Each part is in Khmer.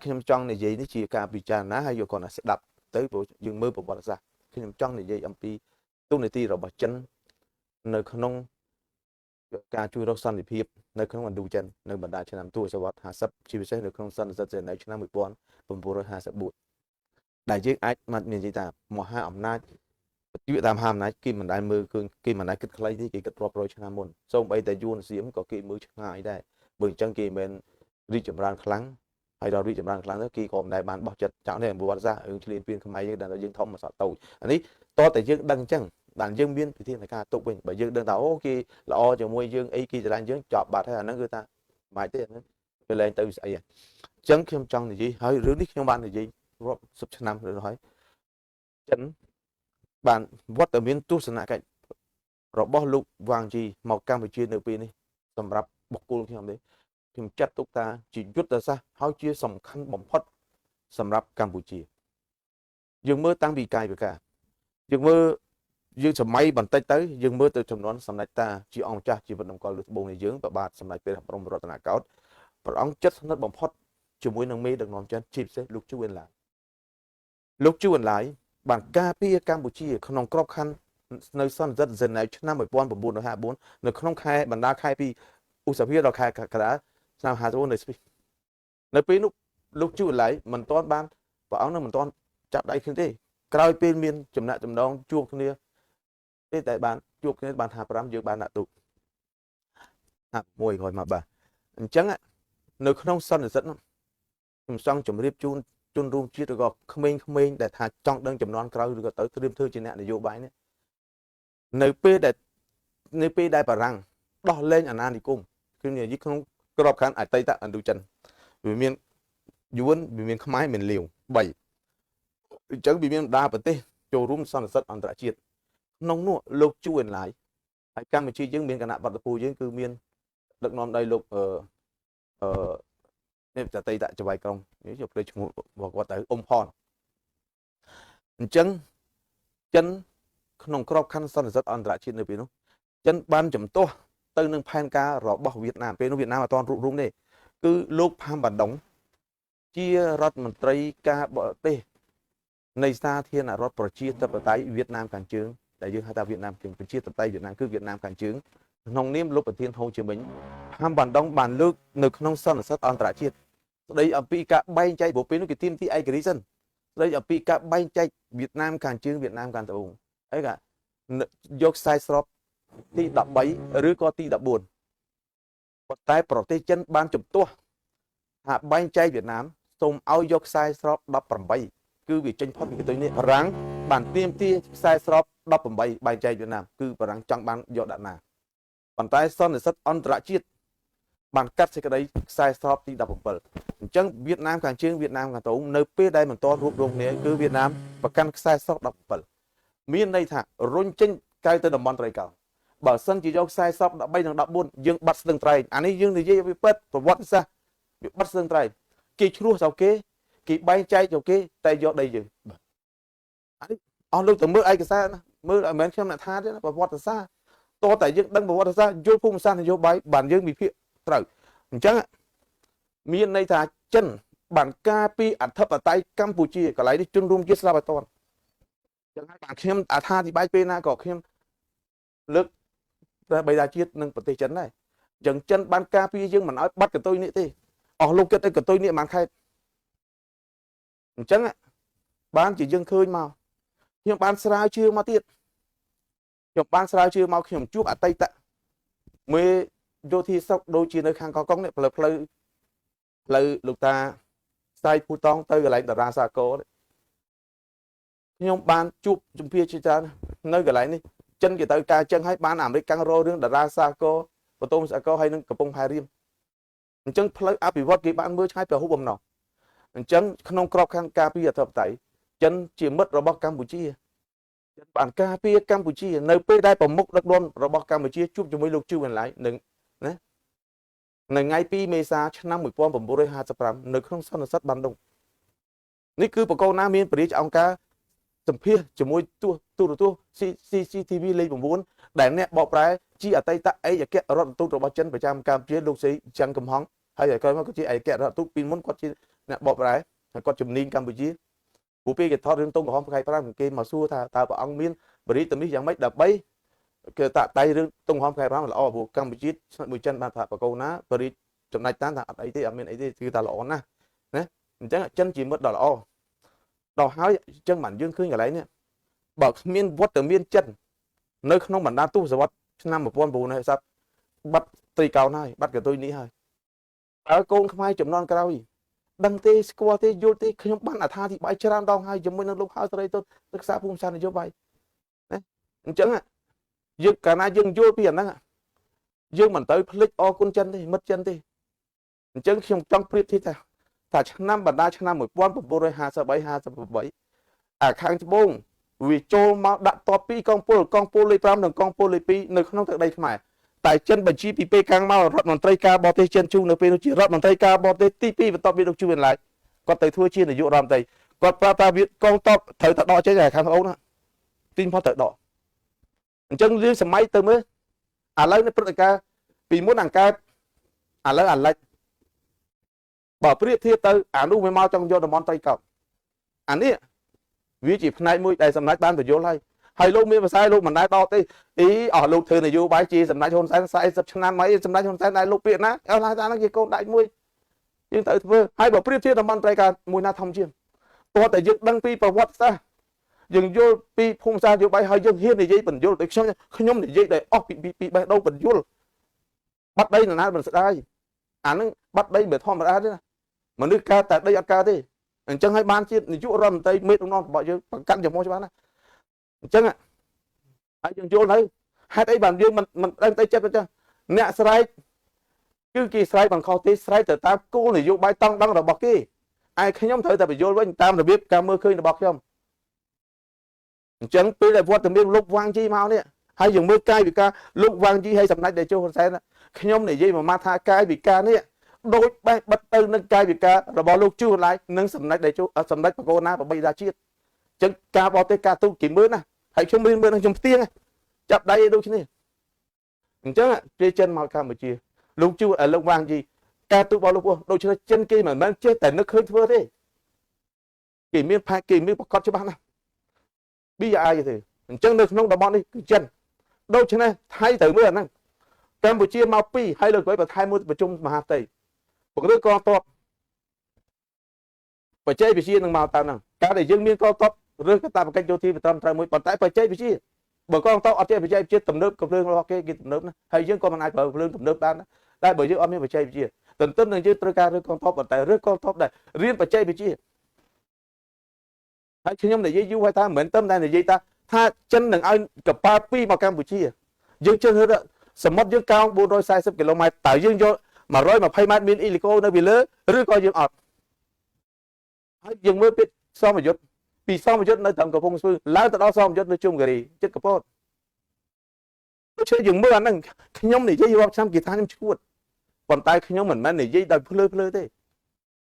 ខ្ញុំចង់និយាយនេះជាការពិចារណាហើយយកគាត់ណាស្ដាប់ទៅព្រោះយើងមើលប្រវត្តិសាស្ត្រខ្ញុំចង់និយាយអំពីទូនាទីរបស់ចិននៅក្នុងការជួយរកសន្តិភាពនៅក្នុងឥណ្ឌូចិននៅបណ្ដាឆ្នាំទសវត្ស50ជាពិសេសនៅក្នុងសន្និសីទសេនឆ្នាំ1954ដែលយើងអាចមកនិយាយថាមហាអំណាចជីវតាមមហាអំណាចគេមិនដែលមើលឃើញគេមិនដែលគិតខ្លីទេគេគិតរាប់រយឆ្នាំមុនសូម្បីតែយួនសៀមក៏គេមើលឆ្ងាយដែរបើអញ្ចឹងគេមិនមែនរីកចម្រើនខ្លាំងហើយដល់រីកចម្រើនខ្លាំងទៅគេក៏មិនដែលបានបោះចិត្តចោលទេប្រវត្តិសាស្ត្ររឿងឆ្លៀនពៀនខ្មែរយើងដែលយើងធំមកសក់តូចអានេះតតែយើងដឹងអញ្ចឹងបានយើងមានវិធានការទុកវិញបើយើងដឹងថាអូគេល្អជាមួយយើងអីគេស្រឡាញ់យើងចប់បាត់ហើយអាហ្នឹងគឺថាមិនទេអាហ្នឹងវាលែងទៅស្អីអញ្ចឹងខ្ញុំចង់និយាយហើយរឿងនេះខ្ញុំបាននិយាយរាប់សិបឆ្នាំទៅហើយចិនបានវត្តមានទស្សនកិច្ចរបស់លោកវ៉ាងជីមកកម្ពុជានៅពេលនេះសម្រាប់បុគ្គលខ្ញុំទេខ្ញុំចាត់ទុកថាជាយុទ្ធសាស្ត្រហើយជាសំខាន់បំផុតសម្រាប់កម្ពុជាយើងមើលតាំងពីកាយវិការយើងមើលយើងសម័យបន្តិចទៅយើងមើលទៅចំនួនសម្ដេចតាជាអង្គចាស់ជីវិតតម្កល់លើត្បូងនៃយើងប្របាទសម្ដេចព្រះបរមរតនកោដ្ឋព្រះអង្គចិត្តស្និទ្ធបំផុតជាមួយនឹងមេដឹកនាំចិនជាពិសេសលោកជូអិនឡាយលោកជូអិនឡាយបានការពារកម្ពុជាក្នុងក្របខ័ណ្ឌនៅសន្និសីទហ្សឺណែវឆ្នាំ1954នៅក្នុងខែបណ្ដាខែពីឧសភាដល់ខែកក្កដាឆ្នាំ54នៅស្វីសនៅពេលនោះលោកជូអិនឡាយមិនទាន់បានព្រះអង្គនឹងមិនទាន់ចាប់ដៃគ្នាទេក្រោយពេលមានចំណាក់ចំណងជួបគ្នាទេតែបានជួបគ្នាបាន55យើងបានដាក់ទូ51ក្រោយមកបាទអញ្ចឹងនៅក្នុងសន្និសីទនោះខ្ញុំចង់ជម្រាបជូនជនរួមជាតិឬក៏ក្មេងៗដែលថាចង់ដឹងចំនួនក្រោយឬក៏ទៅត្រៀមធ្វើជាអ្នកនយោបាយនេះនៅពេលដែលបារាំងដោះលែងអាណានិគមគឺនិយាយក្នុងក្របខ័ណ្ឌអតីតឥណ្ឌូចិនវាមានយួនវាមានខ្មែរមានលាវ3អញ្ចឹងវាមានបណ្ដាប្រទេសចូលរួមសន្និសីទអន្តរជាតិក្នុងនោះលោកជូអិនឡាយហើយកម្ពុជាយើងមានគណៈបដិពូយើងគឺមានដឹកនាំដោយលោកអឺអឺនេះតតីតចវាយក្រុងនេះយកភ្លេចឈ្មោះរបស់គាត់ទៅអ៊ុំផនអញ្ចឹងចិនក្នុងក្របខ័ណ្ឌសន្និសីទអន្តរជាតិនៅពេលនោះចិនបានជំទាស់ទៅនឹងផែនការរបស់វៀតណាមពេលនោះវៀតណាមអត់ទាន់រួបរួមទេគឺលោកផាំបាដុងជារដ្ឋមន្ត្រីការបរទេសនៃសាធារណរដ្ឋប្រជាធិបតេយ្យវៀតណាមខាងជើងដែលយើងហៅថាវៀតណាមជើងប្រជាធិបតេយ្យវៀតណាមគឺវៀតណាមខាងជើងក្នុងនាមលោកប្រធានហូជីមិញផាំបាដុងបានលើកនៅក្នុងសន្និសីទអន្តរជាតិស្ដីអំពីការបែងចែកព្រោះពេលនោះគេទាមទារឯករាជ្យសិនស្ដីអំពីការបែងចែកវៀតណាមខាងជើងវៀតណាមខាងត្បូងអីកាយកខ្សែស្របទី13ឬក៏ទី14ប៉ុន្តែប្រទេសចិនបានជំទាស់ថាបែងចែកវៀតណាមសូមឲ្យយកខ្សែស្រប18គឺវាចេញផុតពីកតុយនេះបារាំងបានទាមទារខ្សែស្រប18បែងចែកវៀតណាមគឺបារាំងចង់បានយកដាក់ណាប៉ុន្តែសន្និសីទអន្តរជាតិបានកាត់សេចក្តីខ្សែស្របទី17អញ្ចឹងវៀតណាមខាងជើងវៀតណាមខាងត្បូងនៅពេលដែលមិនទាន់រួបរวมគ្នាគឺវៀតណាមប្រកាន់ខ្សែស្រប17មានន័យថារុញចេញកៅទៅតំបន់ត្រីកោណបើសិនជាយកខ្សែស្រប13និង14យើងបាត់ស្ទឹងត្រែងអានេះយើងនិយាយវាពិតប្រវត្តិសាស្ត្រវាបាត់ស្ទឹងត្រែងគេឆ្លោះស្រុកគេគេបែងចែកទៅគេតែយកដីយើងបាទអានេះអស់លោកទៅមើលឯកសារណាមើលមិនមែនខ្ញុំអ្នកថាទេណាប្រវត្តិសាស្ត្រតតែយើងដឹងប្រវត្តិសាស្ត្រយល់ភូមិសាស្ត្រនយោបាយបានយើងវិភាគត្រូវអញ្ចឹងមានន័យថាចិនបានការពីអធិបតេយ្យកម្ពុជាកន្លែងនេះជនរួមជាតិស្លាប់អត់តន់ចឹងហើយបានខ្ញុំអត្ថាធិប្បាយពេលណាក៏ខ្ញុំលើកព្រះបិតាជាតិនិងប្រទេសចិនដែរអញ្ចឹងចិនបានការពារយើងមិនឲ្យបាត់កតុយនេះទេអស់លោកគិតឲ្យកតុយនេះបានខេតអញ្ចឹងបានជាយើងឃើញមកខ្ញុំបានស្រាវជ្រាវមកទៀតខ្ញុំបានស្រាវជ្រាវមកខ្ញុំជួបអតីតមេយោធាស្រុកដូចជានៅខាងកោះកុងនេះផ្លូវផ្លូវផ្លូវលោកតាស្ទៃភូតងទៅកន្លែងតារាសាគរខ្ញុំបានជួបជំពាជាច្រើននៅកន្លែងនេះចិនគេទៅការចឹងឲ្យបានអាមេរិកកាំងររឿងតារាសាគរបតុមសាគរហើយនឹងកំពង់ផែរៀមអញ្ចឹងផ្លូវអភិវឌ្ឍគេបានមើលឆ្ងាយពហុបំណងអញ្ចឹងក្នុងក្របខ័ណ្ឌការពារអធិបតេយ្យចិនជាមិត្តរបស់កម្ពុជាចិនបានការពារកម្ពុជានៅពេលដែលប្រមុខដឹកនាំរបស់កម្ពុជាជួបជាមួយលោកជូអិនឡៃនឹងណានៅថ្ងៃ2មេសាឆ្នាំ1955នៅក្នុងសន្និសីទបានដុងនេះគឺបកគោណាមានព្រះរាជអង្គការសម្ភាសជាមួយទូរទស្សន៍ CCTV លេខ9ដែលអ្នកបកប្រែជាអតីតឯកអគ្គរដ្ឋទូតរបស់ចិនប្រចាំកម្ពុជាលោកស្រីចឹងកំហុងហើយក្រោយមកក៏ជាឯកអគ្គរដ្ឋទូតពីមុនគាត់ជា អ្នកបកប្រែហើយគាត់ជំនាញកម្ពុជាព្រោះពេលគេថតរឿងតុងក្រហមថ្ងៃ5គេមកសួរថាតើព្រះអង្គមានបរិយមិសយ៉ាងម៉េចដើម្បីគេតាក់តែរឿងតុងក្រហមថ្ងៃ5ល្អព្រោះកម្ពុជាស្និទ្ធមួយចិនបានថាបកូណាបរិយចំណេចតានថាអត់អីទេអត់មានអីទេគឺថាល្អណាស់ណាអញ្ចឹងចិនជាមិត្តដ៏ល្អដល់ហើយអញ្ចឹងបានយើងឃើញកន្លែងនេះបើគ្មានវត្តមានចិននៅក្នុងបណ្ដាទសវត្សឆ្នាំ1960បាត់ត្រីកោណហើយបាត់កតុយនេះហើយតើកូនខ្មែរចំនួនក្រោយដឹងទេស្គាល់ទេយល់ទេខ្ញុំបានអត្ថាធិប្បាយច្រើនដងហើយជាមួយនឹងលោកហៅសេរីទសិក្សាភូមិសាស្ត្រនយោបាយណាអញ្ចឹងយើងកាលណាយើងយល់ពីអាហ្នឹងយើងមិនទៅភ្លេចអរគុណចិនទេមិត្តចិនទេអញ្ចឹងខ្ញុំចង់ប្រៀបធៀបថាថាឆ្នាំបណ្ដាឆ្នាំ1953 58អាខាងត្បូងវាចូលមកដាក់តបពីកងពលកងពលលេខ5និងកងពលលេខ2នៅក្នុងទឹកដីខ្មែរតែចិនបញ្ជាពីពេលខាងមករដ្ឋមន្ត្រីការបរទេសចិនជូនៅពេលនោះជារដ្ឋមន្ត្រីការបរទេសទី2បន្ទាប់ពីលោកជូអិនឡៃគាត់ទៅធ្វើជានាយករដ្ឋមន្ត្រីគាត់ប្រាប់ថាវាកងតបត្រូវតែដកចេញហើយខាងប្អូនណាទីផុតត្រូវដកអញ្ចឹងយើងសម័យទៅមើលឥឡូវនេះព្រឹត្តិការណ៍ពីមុនអង្កែតឥឡូវអាលិចបើប្រៀបធៀបទៅអានោះវាមកចង់យកតំបន់ត្រីកោណអានេះវាជាផ្នែកមួយដែលសម្ដេចបានបញ្យល់ហើយហើយលោកមានភាសាលោកមិនដែលដកទេអីអស់លោកធ្វើនយោបាយជាសម្ដេចហ៊ុនសែន40ឆ្នាំហើយសម្ដេចហ៊ុនសែនដែលលោកពាក្យណាអស់ថាហ្នឹងជាកូនដាច់មួយយើងត្រូវធ្វើហើយបើប្រៀបធៀបតំបន់ត្រីកោណមួយណាធំជាងតោះតែយើងដឹងពីប្រវត្តិសាស្ត្រយើងយល់ពីភូមិសាស្ត្រនយោបាយហើយយើងហ៊ាននិយាយបញ្យល់ដូចខ្ញុំខ្ញុំនិយាយដែលអស់ពីពីបេះដូងបញ្យល់បាត់ដីនរណាមិនស្ដាយអាហ្នឹងបាត់ដីមិនធម្មតាទេណាមនុស្សកើតតែដីអត់កើតទេអញ្ចឹងហើយបានជានាយករដ្ឋមន្ត្រីមេដឹកនាំរបស់យើងប្រកាន់ចំហច្បាស់ណាអញ្ចឹងហើយយើងយល់ទៅហេតុអីបានយើងមិនមិនដឹងទៅចិត្តអញ្ចឹងអ្នកស្រែកគឺគេស្រែកបង្ខុសទេស្រែកទៅតាមគោលនយោបាយតង់ដងរបស់គេឯខ្ញុំត្រូវតែបញ្យល់វិញតាមរបៀបការមើលឃើញរបស់ខ្ញុំអញ្ចឹងពេលដែលវត្តមានលោកវ៉ាងជីមកនេះហើយយើងមើលកាយវិការលោកវ៉ាងជីហើយសម្ដេចតេជោហ៊ុនសែនខ្ញុំនិយាយមកមកថាកាយវិការនេះដូចបេះបិទទៅនឹងកាយវិការរបស់លោកជូឡាយនិងសម្ដេចតេជោសម្ដេចបកូណាបបីតាជាតិអញ្ចឹងការបរទេសការទូតគេមើលណាហើយខ្ញុំរៀនមើលនឹងខ្ញុំផ្ទៀងចាប់ដៃឲ្យដូចគ្នាអញ្ចឹងគេចិនមកកម្ពុជាលោកជូលោកវ៉ាងជីការទូតរបស់លោកពោះដូច្នេះចិនគេមិនមែនចេះតែនឹកឃើញធ្វើទេគេមានផែគេមានប្រកាសច្បាស់ណាស់ BRI ទេអញ្ចឹងនៅក្នុងតំបន់នេះគឺចិនដូច្នេះថៃត្រូវមើលអាហ្នឹងកម្ពុជាមកពីរហើយលើកក្រោយបន្ថែមមួយប្រជុំមហាផ្ទៃពង្រឹងកងទ័ពបច្ចេកវិទ្យានឹងមកតាមហ្នឹងការដែលយើងមានកងទ័ពឬកតាបកិច្ចយោធាត្រឹមត្រូវមួយប៉ុន្តែបច្ចេកវិទ្យាបើកងទ័ពអត់ចេះបច្ចេកវិទ្យាទំនើបកំភ្លើងរបស់គេគេទំនើបណាហើយយើងក៏មិនអាចប្រើភ្លើងទំនើបបានដែរបើយើងអត់មានបច្ចេកវិទ្យាទន្ទឹមនឹងយើងត្រូវការរើកងទ័ពប៉ុន្តែរើកងទ័ពដែលរៀនបច្ចេកវិទ្យាហើយខ្ញុំនិយាយយូរហើយថាមិនមែនត្រឹមតែនិយាយថាថាចិននឹងឲ្យកប៉ាល់2មកកម្ពុជាយើងជឿសមុទ្រយើងកោង440គីឡូម៉ែត្រតើយើងយក120ម៉ែត្រមានអ៊ីលីកូនៅពីលើឬក៏យើងអត់ហើយយើងមើលពាក្យសមយុទ្ធពីសមយុទ្ធនៅត្រឹមកំពង់ស្ពឺឡើងទៅដល់សមយុទ្ធនៅជុំគិរីចិត្តកពតដូច្នេះយើងមើលអាហ្នឹងខ្ញុំនិយាយរាប់ឆ្នាំគេថាខ្ញុំឈួតប៉ុន្តែខ្ញុំមិនមែននិយាយដោយភ្លើភ្លើទេ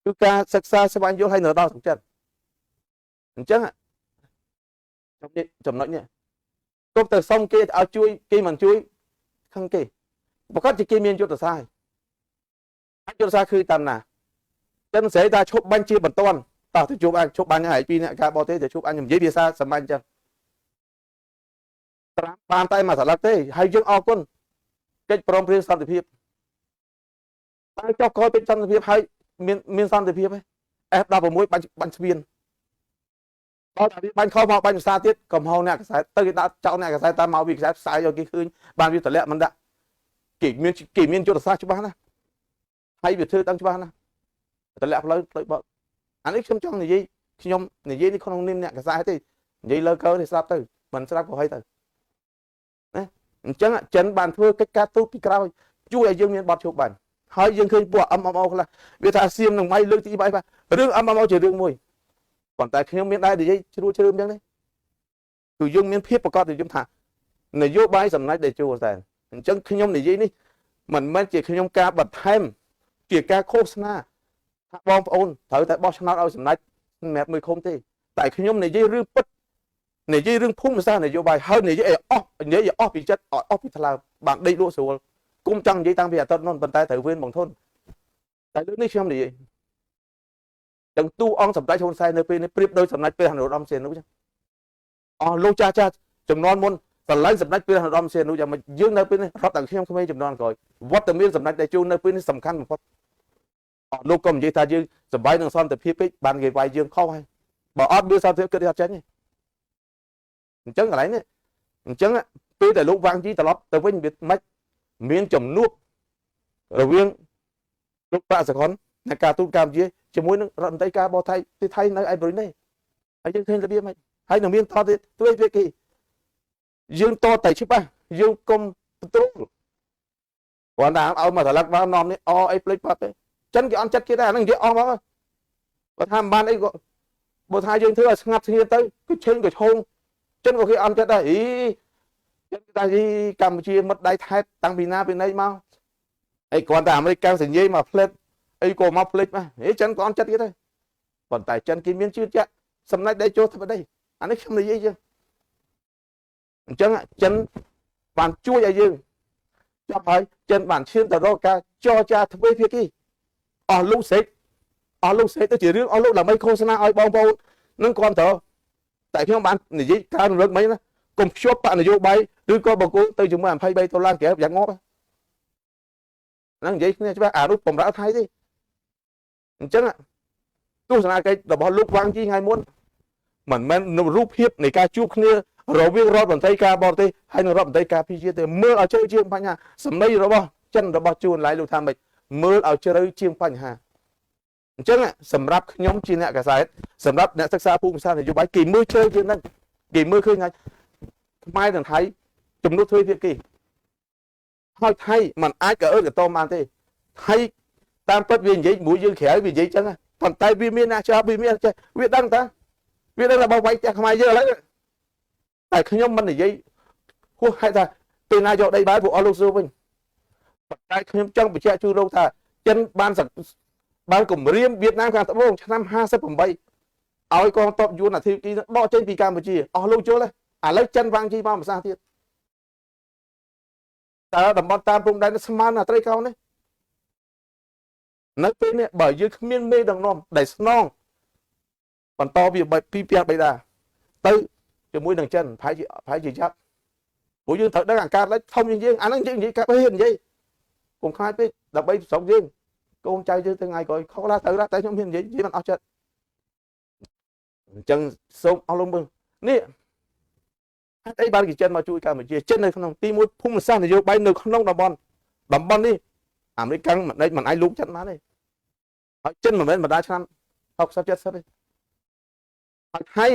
គឺការសិក្សាស្វែងយល់ឲ្យនៅដល់សុខចិត្តអញ្ចឹងចំណុចនេះទុកទៅសុំគេឲ្យជួយគេមិនជួយខឹងគេប្រកាសជាគេមានយុទ្ធសាស្ត្រហើយយុទ្ធសាស្ត្រគឺតាមណាចិនស្រីថាឈប់បាញ់ជាបន្ទាន់តោះទៅជួបអញឈប់បាញ់ហើយពីអ្នកការបរទេសទៅជួបអញនិយាយភាសាសាមញ្ញចឹងត្រាំបានតែមួយសន្លឹកទេហើយយើងអរគុណកិច្ចព្រមព្រៀងសន្តិភាពតែចុះក្រោយពេលសន្តិភាពហើយមានមានសន្តិភាពទេ F16 បាញ់បាញ់ស្ពានដល់តែវាបាញ់ខុសមកបាញ់ភាសាទៀតកំហុសអ្នកកសែតទៅគេដាក់ចោលអ្នកកសែតតាមមកវាកសែតផ្សាយឲ្យគេឃើញបានវាតម្លាក់មិនដាក់គេមានគេមានយុទ្ធសាស្ត្រច្បាស់ណាស់ហើយវាធ្វើដឹងច្បាស់ណាស់តម្លាក់ផ្លូវផ្លូវបកអានេះខ្ញុំចង់និយាយខ្ញុំនិយាយនេះក្នុងនាមអ្នកកសែតទេនិយាយលើកើទេស្រាប់ទៅមិនស្រាប់ក៏ហើយទៅណាអញ្ចឹងចិនបានធ្វើកិច្ចការទូតពីក្រោយជួយឲ្យយើងមានបទជោគបានហើយយើងឃើញពួក MMO ខ្លះវាថាសៀមនឹងម៉ៃលើកទី3រឿង MMO ជារឿងមួយប៉ុន្តែខ្ញុំមានដែរនិយាយជ្រួលជ្រើមអញ្ចឹងទេគឺយើងមានភាពប្រកបនិយមថានយោបាយសម្ដេចតេជោហ៊ុនសែនអញ្ចឹងខ្ញុំនិយាយនេះមិនមែនជាខ្ញុំការបន្ថែមជាការឃោសនាថាបងប្អូនត្រូវតែបោះឆ្នោតឲ្យសម្ដេចសម្រាប់មួយឃុំទេតែខ្ញុំនិយាយរឿងពិតនិយាយរឿងភូមិសាស្ត្រនយោបាយហើយនិយាយឲ្យអស់និយាយឲ្យអស់ពីចិត្តឲ្យអស់ពីថ្លើមបានដេកលក់ស្រួលគុំចង់និយាយតាំងពីអាទិត្យនោះប៉ុន្តែត្រូវវេនបងធុនតែលើកនេះខ្ញុំនិយាយ ចឹងទូអង្គសម្ដេចហ៊ុនសែននៅពេលនេះប្រៀបដោយសម្ដេចព្រះនរោត្តមសីហនុចឹងអស់លោកចាស់ចាស់ចំនួនមុនស្រឡាញ់សម្ដេចព្រះនរោត្តមសីហនុយ៉ាងម៉េចយើងនៅពេលនេះរាប់តែខ្ញុំក្មេងចំនួនក្រោយវត្តមានសម្ដេចតេជោនៅពេលនេះសំខាន់បំផុតអស់លោកក៏និយាយថាយើងសប្បាយនឹងសន្តិភាពពេកបានគេវាយយើងខុសហើយបើអត់មានសន្តិភាពគិតអត់ចេញទេអញ្ចឹងកន្លែងនេះអញ្ចឹងពេលដែលលោកវ៉ាងជីត្រឡប់ទៅវិញវាមិនមានជំនួបរវាងលោកប្រាក់សខុននៃការទូតកម្ពុជាជាមួយនឹងរដ្ឋមន្ត្រីការបរថៃទីថៃនៅឯប្រ៊ុយណេហើយយើងឃើញរបៀបម៉េចហើយនឹងមានតទៀតទ្វេភាគីយើងតតែច្បាស់យើងកុំត្រួលគ្រាន់តែឲ្យមកត្រឡប់មកនាំនេះអអីភ្លេចបាត់ទេចិនគេអន់ចិត្តគេដែរអាហ្នឹងនិយាយអស់មកបើថាមិនបានអីក៏បើថាយើងធ្វើឲ្យស្ងាត់ស្ងៀមទៅគឺឆេងក៏ឆោងចិនក៏គេអន់ចិត្តដែរអីចិនគេថាអីកម្ពុជាមិត្តដៃថែតតាំងពីណាពីណីមកអីគ្រាន់តែអាមេរិកកាំងសញ្ញេមកផ្លេតអីក៏មកភ្លេចមកហេចិនក៏អន់ចិត្តគេដែរប៉ុន្តែចិនគេមានជឿជាក់សម្ដេចដៃចូលធិបតីអានេះខ្ញុំនិយាយចឹងអញ្ចឹងចិនបានជួយឲ្យយើងចាប់ហើយចិនបានឈានទៅរកការចរចាទ្វេភាគីអស់លោកសេកអស់លោកសេកទៅជារឿងអស់លោកដើម្បីឃោសនាឲ្យបងប្អូននឹងគ្រប់ត្រតែខ្ញុំបាននិយាយការរំលឹកមិញណាកុំភ្ជាប់បកនយោបាយឬក៏បង្គោលទៅជាមួយ23ដុល្លារក្រៅយ៉ាងងាប់ហ្នឹងនិយាយគ្នាច្បាស់អានោះបំរើថៃទេអញ្ចឹងទស្សនកិច្ចរបស់លោកវ៉ាងជីថ្ងៃមុនមិនមែនរូបភាពនៃការជួបគ្នារវាងរដ្ឋមន្ត្រីការបរទេសហើយនិងរដ្ឋមន្ត្រីការពារជាតិទេមើលឲ្យជ្រៅជាងបញ្ហាសម្ដីរបស់ចិនរបស់ជួនឡៃលោកថាម៉េចមើលឲ្យជ្រៅជាងបញ្ហាអញ្ចឹងសម្រាប់ខ្ញុំជាអ្នកកាសែតសម្រាប់អ្នកសិក្សាភូមិសាស្ត្រនយោបាយគេមើលជ្រៅជាងហ្នឹងគេមើលឃើញថាខ្មែរនិងថៃចំនួនទ្វេភាគីហើយថៃมันអាចកអើកតមបានទេថៃតាមពិតវានិយាយមួយយើងក្រៅវានិយាយចឹងប៉ុន្តែវាមានអ្នកច្បាប់វាមានចេះវាដឹងតាវាដឹងថាបើវាយផ្ទះខ្មែរយើងឥឡូវតែខ្ញុំមិននិយាយហួសហេតុថាពេលណាយកដីបាយពួកអស់លោកសួរវិញប៉ុន្តែខ្ញុំចង់បញ្ជាក់ជូនលោកថាចិនបានបានគម្រាមវៀតណាមខាងត្បូងឆ្នាំ58ឲ្យកងទ័ពយួនអាធិគីដកចេញពីកម្ពុជាអស់លោកយល់ទេឥឡូវចិនវាងជីមកម្សាទៀតតើតំបន់តាមព្រំដែនស្មានអាត្រីកោនេះនៅពេលនេះបើយើងគ្មានមេដឹកនាំដែលស្នងបន្តពីពីផ្ទះបៃតាទៅជាមួយនឹងចិនប្រហែលជាប្រហែលជាយ៉ាប់ព្រោះយើងត្រូវដឹងអាការលិចធំជាងយើងអាហ្នឹងយើងនិយាយកាប់ហេនិយាយកុំខ្លាចពេកដើម្បីស្រុកយើងកូនចៅយើងទៅថ្ងៃក្រោយខុសឡាត្រូវតែខ្ញុំហ៊ាននិយាយនិយាយមិនអស់ចិត្តអញ្ចឹងសូមអស់លោកមើលនេះហេតុអីបានគេចិនមកជួយកម្ពុជាចិននៅក្នុងទីមួយភូមិសាស្ត្រនយោបាយនៅក្នុងតំបន់តំបន់នេះអាមេរិកកាំងមិនមិនអាចលូកចិត្តបានទេហើយចិនមិនមែនបណ្ដាឆ្នាំ60 70ទេហើយថៃ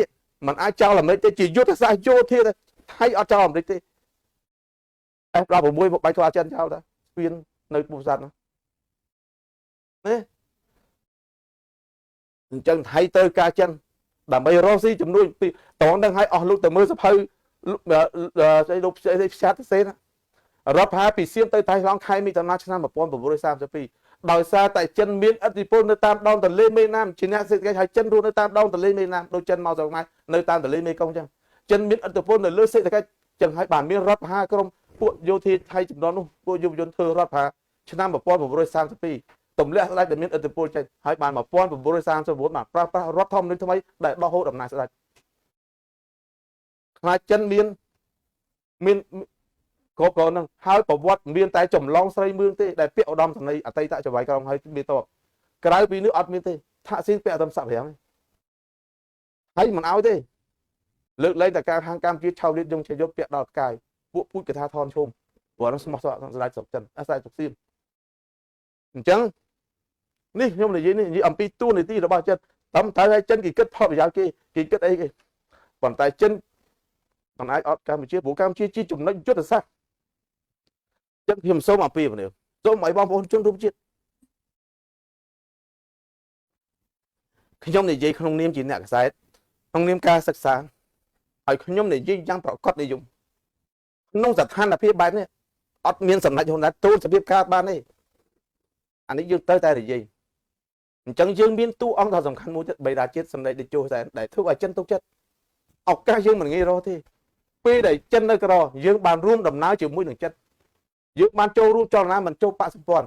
มันអាចចោលអាមេរិកទេជាយុទ្ធសាស្ត្រយោធាទេថៃអត់ចោលអាមេរិកទេ F16 មកបាច់ខ្លាចិនចោលតាស្ពាននៅពុទ្ធសាសនានេះអញ្ចឹងថៃទៅការចិនដើម្បីរកស៊ីជំនួយពីតងនឹងឲ្យអស់លោកទៅមើលសភៅស្អីលោកស្អីផ្សាត់សេណារដ្ឋាពីសៀមទៅថៃឡង់ខែមិថុនាឆ្នាំ1932ដោយសារតែចិនមានឥទ្ធិពលនៅតាមដងទន្លេមេណាមជាអ្នកសេដ្ឋកិច្ចហើយចិនរស់នៅតាមដងទន្លេមេណាមដូចចិនមកស្រុកខ្មែរនៅតាមទន្លេមេគង្គចឹងចិនមានឥទ្ធិពលនៅលើសេដ្ឋកិច្ចចឹងហើយបានមានរដ្ឋាក្រុមពួកយោធាថៃចំនួននោះពួកយុវជនធ្វើរដ្ឋាឆ្នាំ1932ទម្លាក់ស្ដេចដែលមានឥទ្ធិពលចេញហើយបាន1939បានប្រើប្រាស់រដ្ឋធម្មនុញ្ញថ្មីដែលដោះហូតអំណាចស្ដេចខ្លាចចិនមានមានគ្រប់គ្រងនឹងហើយប្រវត្តិមានតែចម្លងស្រីមឿងទេដែលពាក្យឧត្តមសេនីយ៍អតីតចៅហ្វាយក្រុងហើយមានតបក្រៅពីនេះអត់មានទេថាក់ស៊ីនពាក្យឧត្តមស័ក្តិ5ទេហើយមិនឲ្យទេលើកលែងតែការខាងកម្ពុជាឆៅលៀតយងជាយុទ្ធពាក្យដល់ផ្កាយពួកពូជកថាថនឈុំព្រោះនោះស្មោះស្ដេចស្រុកចិនស្ដេចស្រុកសៀមអញ្ចឹងនេះខ្ញុំនិយាយនេះនិយាយអំពីទួនាទីរបស់ចិនតាមត្រូវឲ្យចិនគេគិតផលប្រយោជន៍គេគេគិតអីគេប៉ុន្តែចិនមិនអាចអត់កម្ពុជាព្រោះកម្ពុជាជាចំណុចយុទ្ធសាស្ត្រចឹងខ្ញុំសូមអំពាវនាវសូមឲ្យបងប្អូនជនរួមជាតិខ្ញុំនិយាយក្នុងនាមជាអ្នកកសែតក្នុងនាមការសិក្សាហើយខ្ញុំនិយាយយ៉ាងប្រកបនិយមក្នុងស្ថានភាពបែបនេះអត់មានសម្ដេចហ៊ុនសែនទូលសភាពការបានទេអានេះយើងត្រូវតែនិយាយអញ្ចឹងយើងមានតួអង្គដ៏សំខាន់មួយទៀតបិតាជាតិសម្ដេចតេជោសែនដែលធ្វើឲ្យចិនទុកចិត្តឱកាសយើងមិនងាយរកទេពេលដែលចិននៅក្រយើងបានរួមដំណើរជាមួយនឹងចិនយើងបានចូលរួមចលនាមិនចូលបកសម្ព័ន្ធ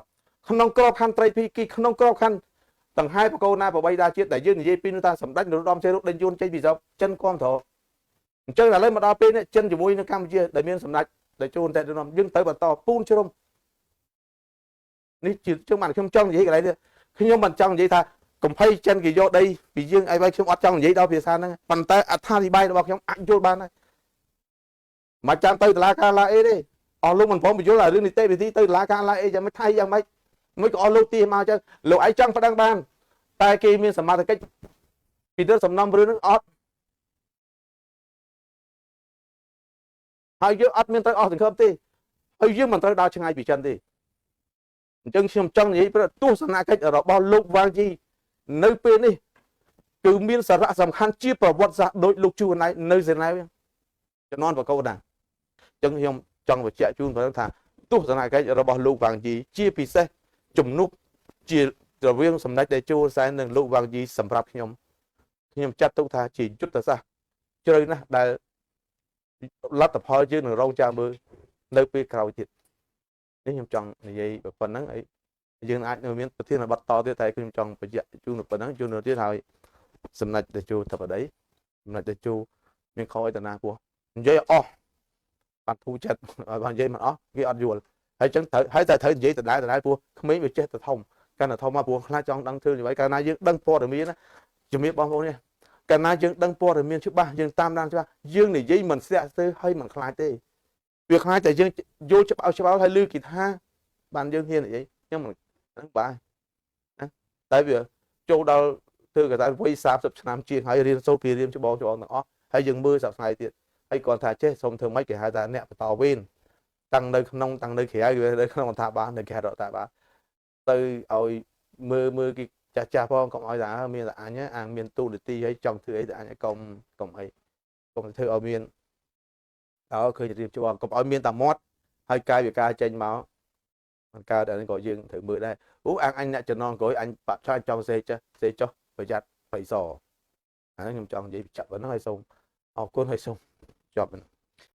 ក្នុងក្របខ័ណ្ឌត្រីភាគីក្នុងក្របខ័ណ្ឌ ដង្ហែបកូនណាប្របីដាជាតិដែលយើងនិយាយពីនោះថាសម្ដេចនរោត្តមសីហនុដេញយួនចេញពីស្រុកចិនគ្រប់ត្រអញ្ចឹងឥឡូវមកដល់ពេលនេះចិនជាមួយនឹងកម្ពុជាដែលមានសម្ដេចដែលជួនតែនាំយើងត្រូវបន្តពូនជ្រុំនេះជាជើងបានខ្ញុំចង់និយាយកន្លែងនេះខ្ញុំមិនចង់និយាយថាកំភៃចិនគេយកដីពីយើងអីបែបខ្ញុំអត់ចង់និយាយដល់ភាសាហ្នឹងប៉ុន្តែអត្ថាធិប្បាយរបស់ខ្ញុំអាចយល់បានហើយមិនចាំទៅតុលាការឡាអេទេអស់លោកមិនព្រមបញ្យល់អារឿងនីតិវិធីទៅតុលាការឡាអេយ៉ាងម៉េចថៃយ៉ាងម៉េចមិនក៏អស់លោកទាមកអញ្ចឹងលោកឯងចង់ប្តឹងបានតែគេមានសមត្ថកិច្ចពីទៅសំណុំរឿងហ្នឹងអត់ហើយយើងអត់មានត្រូវអស់សង្ឃឹមទេហើយយើងមិនត្រូវដើរឆ្ងាយពីចិនទេអញ្ចឹងខ្ញុំចង់និយាយព្រោះទស្សនកិច្ចរបស់លោកវ៉ាងជីនៅពេលនេះគឺមានសារៈសំខាន់ជាប្រវត្តិសាស្ត្រដោយលោកជួនណៃនៅសេណែវចំនួនបកោណាអញ្ចឹងខ្ញុំចង់បញ្ជាក់ជូនបងថាទស្សនកិច្ចរបស់លោកវ៉ាងជីជាពិសេសជំនួបជារវាងសម្ដេចតេជោសែននិងលោកវ៉ាងជីសម្រាប់ខ្ញុំខ្ញុំចាត់ទុកថាជាយុទ្ធសាស្ត្រជ្រៅណាស់ដែលលទ្ធផលយើងនឹងរងចាំមើលនៅពេលក្រោយទៀតនេះខ្ញុំចង់និយាយប៉ុណ្ណឹងអីយើងអាចនៅមានប្រធានបទតទៀតតែខ្ញុំចង់បញ្ជាក់ជូនប៉ុណ្ណឹងជូនទៀតហើយសម្ដេចតេជោធិបតីសម្ដេចតេជោមានខុសអីតាណាពោះនិយាយអស់បានធូរចិត្តបើនិយាយមិនអស់គេអត់យល់ហើយចឹងត្រូវហើយតែត្រូវនិយាយដដែលដដែលពោះក្មេងវាចេះតែធំកាន់តែធំមកព្រោះខ្លះចង់ដឹងធ្វើអ្វីកាលណាយើងដឹងព័ត៌មានណាជំរាបបងប្អូននេះកាលណាយើងដឹងព័ត៌មានច្បាស់យើងតាមដានច្បាស់យើងនិយាយមិនស្ទាក់ស្ទើរហើយមិនខ្លាចទេវាខ្លាចតែយើងយល់ច្បាស់ច្បាស់ហើយឮគេថាបានយើងហ៊ាននិយាយខ្ញុំមិនហ្នឹងបាទណាតែវាចូលដល់ធ្វើកថាវ័យ30ឆ្នាំជាងហើយរៀនសូត្រពីរៀមច្បងច្បងទាំងអស់ហើយយើងមើលសប្តាហ៍ទៀតហើយគាត់ថាចេះសូមធ្វើម៉េចគេហៅថាអ្នកបន្តវេនតាំងនៅក្នុងតាំងនៅក្រៅនៅក្នុងរដ្ឋាភិបាលនៅក្រៅរដ្ឋាភិបាលទៅឲ្យមើលមើលគេចាស់ចាស់ផងកុំឲ្យថាមានតែអញអាងមានទូនាទីហើយចង់ធ្វើអីតែអញកុំកុំអីកុំធ្វើឲ្យមានតើឃើញរៀបច្បងកុំឲ្យមានតែមាត់ហើយកាយវិការចេញមកมันកើតអានេះក៏យើងត្រូវមើលដែរអូអាងអញអ្នកចំណងក្រោយអញបាក់ឆាចង់សេចេះសេចុះប្រយ័ត្នបៃសអានេះខ្ញុំចង់និយាយចាប់ប៉ុណ្ណឹងហើយសូមអរគុណហើយសូមចប់ប៉ុណ្ណឹង